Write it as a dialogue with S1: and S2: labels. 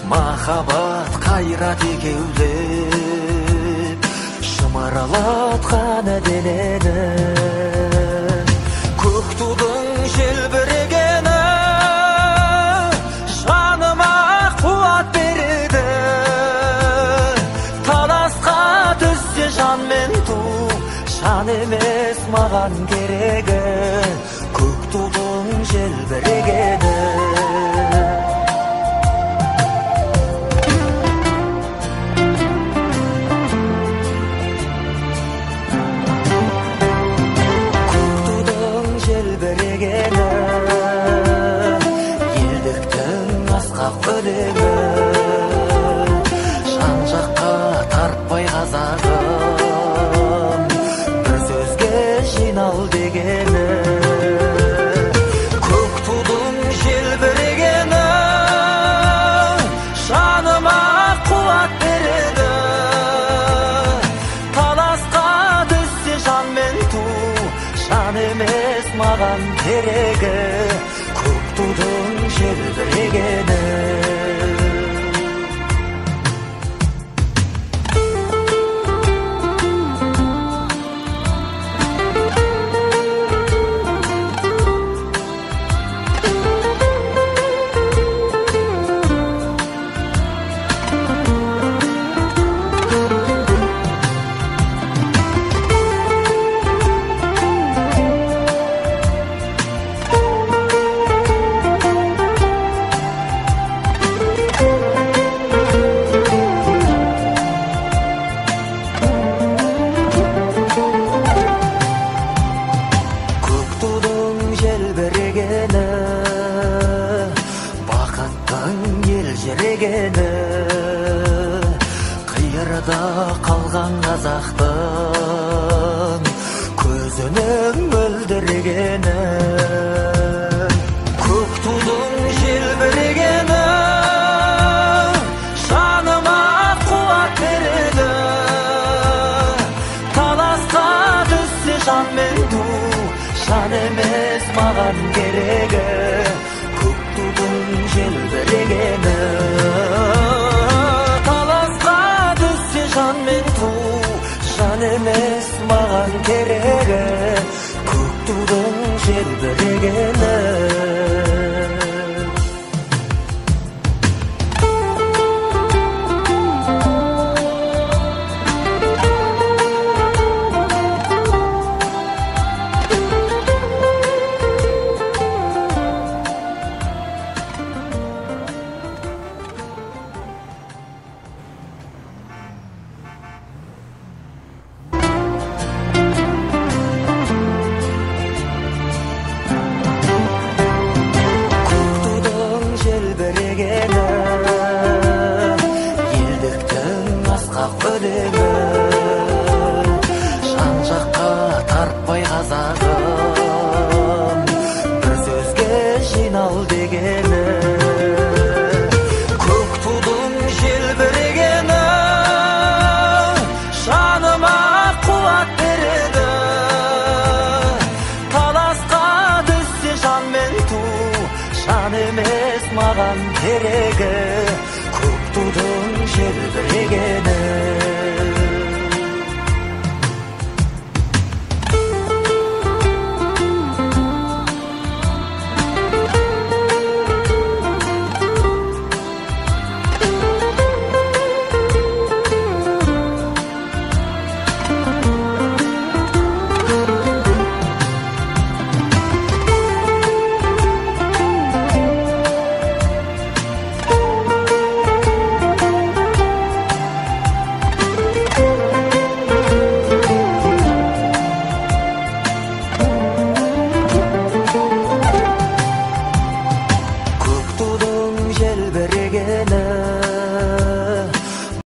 S1: Махаббат қайрат екеулеп шымырлатқан денені, көк тудың желбірегені жаныма қуат береді. Таласқа түссе жан мен ту, жан емес маған керегі, көк тудың желбірегені. Жан жаққа тартпай қазағым, бір сөзге жинал дегені. Көк тудың желбірегені жаныма қуат береді. Таласқа түссе жан мен ту, жан емес маған керегі, көк тудың желбірегені. Бақыттың елжірегені, қиырда қалған қазақтың көзінің мөлдірегені. Көк тудың желбірегені жаныма қуат береді. Таласқа түссе жан мен ту, жан емес маған керегі, көк тудың желбірегені. Таласқа түссе жан мен ту, жан емес маған керегі, көк тудың желбірегені. Жан жаққа тартпай қазағым, бір сөзге жинал дегені. Көк тудың желбірегені жаныма қуат береді. Таласқа түссе жан мен ту, жан емес маған керегі, көк тудың желбірегені.